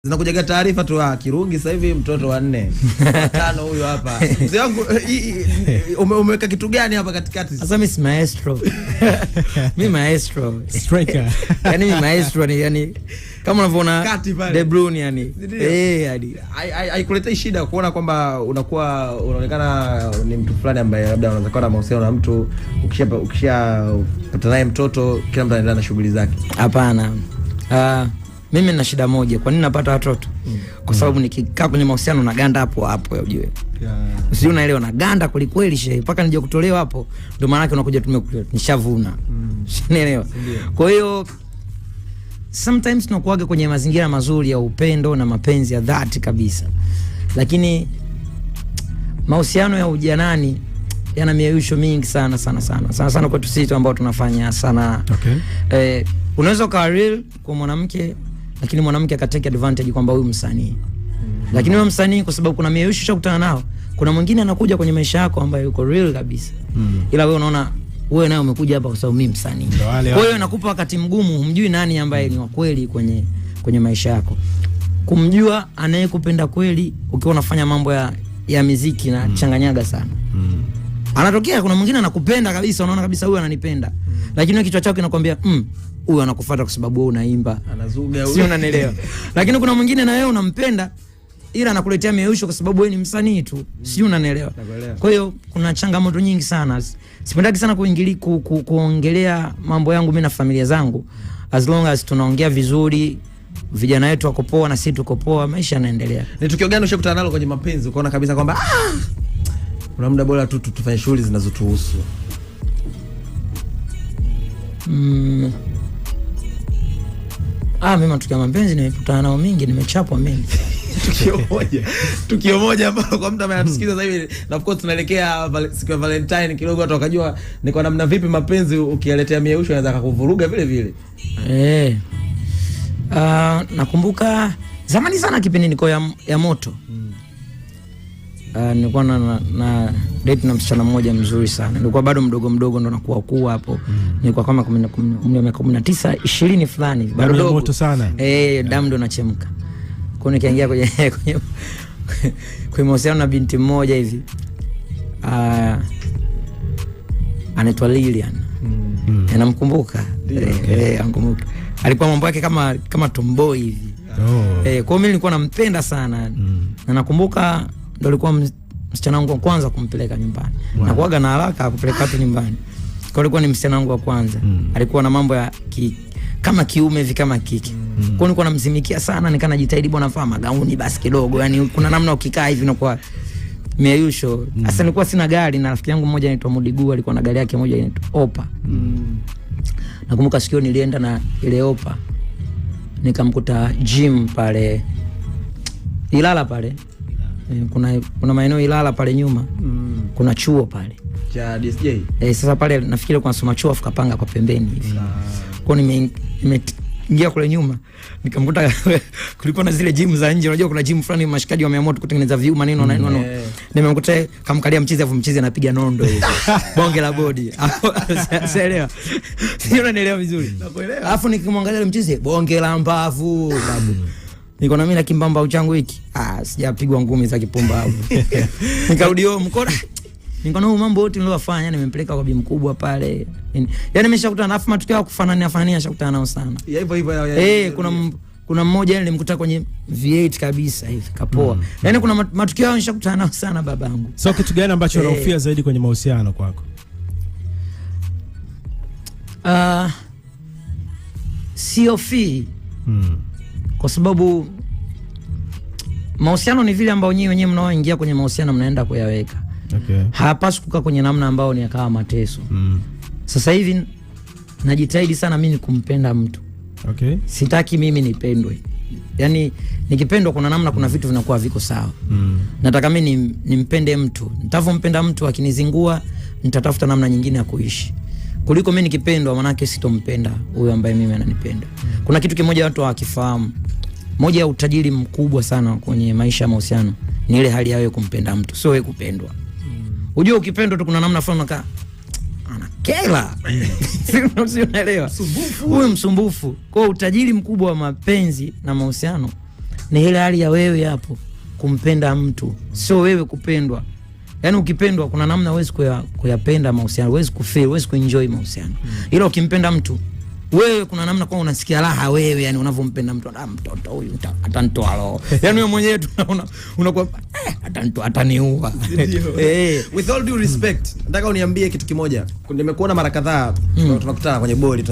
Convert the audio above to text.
Zinakujaga taarifa tu, ah, Kirungi sasa hivi mtoto wa 4, wa 5 huyu hapa. Mzee wangu, umeweka kitu gani hapa katikati? Sasa mimi si maestro. Mimi maestro. Striker. Yaani mimi maestro ni yani kama unavyoona Kati pale. De Bruyne yani. Ndio. Eh, hadi. Haikuletei shida kuona kwamba unakuwa unaonekana ni mtu fulani ambaye labda unaweza kuwa na mahusiano na mtu, ukishapata naye mtoto kila mtu anaendelea na shughuli zake? Hapana. Mimi nina shida moja. Kwa nini napata watoto? Kwa sababu nikikaa kwenye mahusiano naganda hapo hapo, ujue. Sio, unaelewa, naganda kweli kweli shehe, mpaka nije kutolewa hapo. Ndio maana yake unakuja tumekuja nishavuna. Unaelewa? Kwa hiyo sometimes tunakuaga kwenye mazingira mazuri ya upendo na mapenzi ya dhati kabisa. Lakini mahusiano ya ujanani yana mieyusho mingi sana sana sana. Sana sana kwetu sisi ambao tunafanya sana. Unaweza ukawa real kwa mwanamke, lakini mwanamke akatake advantage kwamba huyu msanii. Lakini huyo msanii kwa sababu kuna mieyusho ushakutana nao, kuna mwingine anakuja kwenye maisha yako ambaye yuko real kabisa. Ila wewe unaona wewe naye umekuja hapa kwa sababu mimi msanii. Ndio wale Kwa hiyo wale. inakupa wakati mgumu, humjui nani ambaye ni wa kweli kwenye maisha yako. Kumjua anayekupenda kweli ukiwa unafanya mambo ya muziki na changanyaga sana. Anatokea kuna mwingine anakupenda kabisa, unaona kabisa huyu ananipenda. Lakini wewe kichwa chako kinakwambia, huyu anakufuata kwa sababu wewe unaimba. Anazuga huyu. Sio, unanielewa? Lakini kuna mwingine na wewe unampenda ila anakuletea mieusho kwa sababu wewe ni msanii tu. Sio, unanielewa? Nakuelewa. Kwa hiyo kuna changamoto nyingi sana. Sipendaki sana kuongelea mambo yangu mimi na familia zangu. As long as tunaongea vizuri, vijana wetu wako poa na sisi tuko poa, maisha yanaendelea. Ni tukio gani ushakutana nalo kwenye mapenzi ukaona kabisa kwamba kuna muda bora tu tufanye shughuli zinazotuhusu? Mimi matukio ya mapenzi nimekutana nao mingi, nimechapwa mingi. Tukio moja ambalo kwa mtu ambaye anatusikiza sasa hivi, na of course tunaelekea siku ya Valentine kidogo, watu wakajua ni kwa namna vipi mapenzi ukialetea mieusho yanaweza kukuvuruga vile vile. Nakumbuka zamani sana kipindi niko ya moto. Nilikuwa na date na msichana mmoja mzuri sana. Nilikuwa bado mdogo mdogo ndo nakuwa kuwa hapo. Nilikuwa kama umri wa miaka 19, 20 fulani hivi. Bado Damu ya dogo. moto sana. Damu ndo nachemka. Kwa hiyo nikaingia kwenye mahusiano na binti mmoja hivi. Anaitwa Lilian. Namkumbuka. Namkumbuka. Alikuwa mambo yake kama tomboy hivi. Kwa hiyo mimi nilikuwa nampenda sana. Na nakumbuka ndo alikuwa msichana wangu wa kwanza kumpeleka nyumbani. Nakuaga na haraka kupeleka watu nyumbani. Kwa hiyo alikuwa ni msichana wangu wa kwanza. Alikuwa na mambo ya kama kiume hivi kama kike. Kwa hiyo nilikuwa namzimikia sana, nikaa najitahidi bwana vaa magauni basi kidogo. Yaani kuna namna ukikaa hivi unakuwa mieyusho. Sasa nilikuwa sina gari na rafiki yangu mmoja anaitwa Mudigu alikuwa na gari yake moja inaitwa Opa. Nakumbuka siku hiyo nilienda na ile Opa. Nikamkuta gym pale Ilala pale. Kuna maeneo Ilala pale nyuma. Kuna chuo pale. Cha DSJ. Sasa pale nafikiri kuna soma chuo afu kapanga kwa pembeni hivi. Kwa hiyo nimeingia kule nyuma nikamkuta kulikuwa na zile gym za nje. Unajua kuna gym fulani mashikaji wameamua tu kutengeneza vyuma nini na nini. Nimemkuta kamkalia mchizi afu mchizi anapiga nondo hivi. Bonge la body. Sielewa. Sio, unanielewa vizuri. Nakuelewa. Alafu nikimwangalia yule mchizi bonge la mbavu babu. Niko na mimi na kimbamba changu hiki. Sijapigwa ngumi za kipumbavu. Nikarudi home mkono. Nikaona huyu mambo yote niliyofanya nimempeleka kwa bi mkubwa pale. Yaani nimeshakutana na afu matukio ya kufanania fanania nishakutana nao sana. Ya hivyo hivyo, ya, ya, ya, Kuna mmoja nilimkuta kwenye V8 kabisa hivi kapoa. Yaani kuna matukio hayo nishakutana nao sana babangu. So kitu gani ambacho unahofia zaidi kwenye mahusiano kwako? Sihofii. Kwa sababu mahusiano ni vile ambao nyinyi wenyewe mnaoingia kwenye mahusiano mnaenda kuyaweka. Hayapaswi kukaa kwenye namna ambao ni yakawa mateso. Sasa hivi najitahidi sana mimi kumpenda mtu. Sitaki mimi nipendwe. Yaani nikipendwa kuna namna kuna vitu vinakuwa viko sawa. Nataka mimi nimpende mtu. Nitavompenda mtu akinizingua nitatafuta namna nyingine ya kuishi. Kuliko mimi nikipendwa manake sitompenda huyo ambaye mimi ananipenda. Kuna kitu kimoja watu hawakifahamu. Moja ya utajiri mkubwa sana kwenye maisha ya mahusiano ni ile hali ya wewe kumpenda mtu, sio wewe kupendwa. Unajua ukipendwa tu kuna namna fulani unakaa anakela. Sio, unaelewa? Huyu msumbufu. Kwa hiyo utajiri mkubwa wa mapenzi na mahusiano Ni ile hali ya wewe hapo kumpenda mtu, sio wewe kupendwa. Yaani ukipendwa kuna namna huwezi kuyapenda mahusiano, huwezi kufeel, huwezi kuenjoy mahusiano. Ila ukimpenda mtu wewe kuna namna kwa unasikia raha wewe, yani unavyompenda mtu, ah, mtoto huyu atanitoa roho. Yani wewe mwenyewe tu unakuwa atanitoa, ataniua. With all due respect, nataka uniambie kitu kimoja. Nimekuona mara kadhaa tunakutana kwenye boli.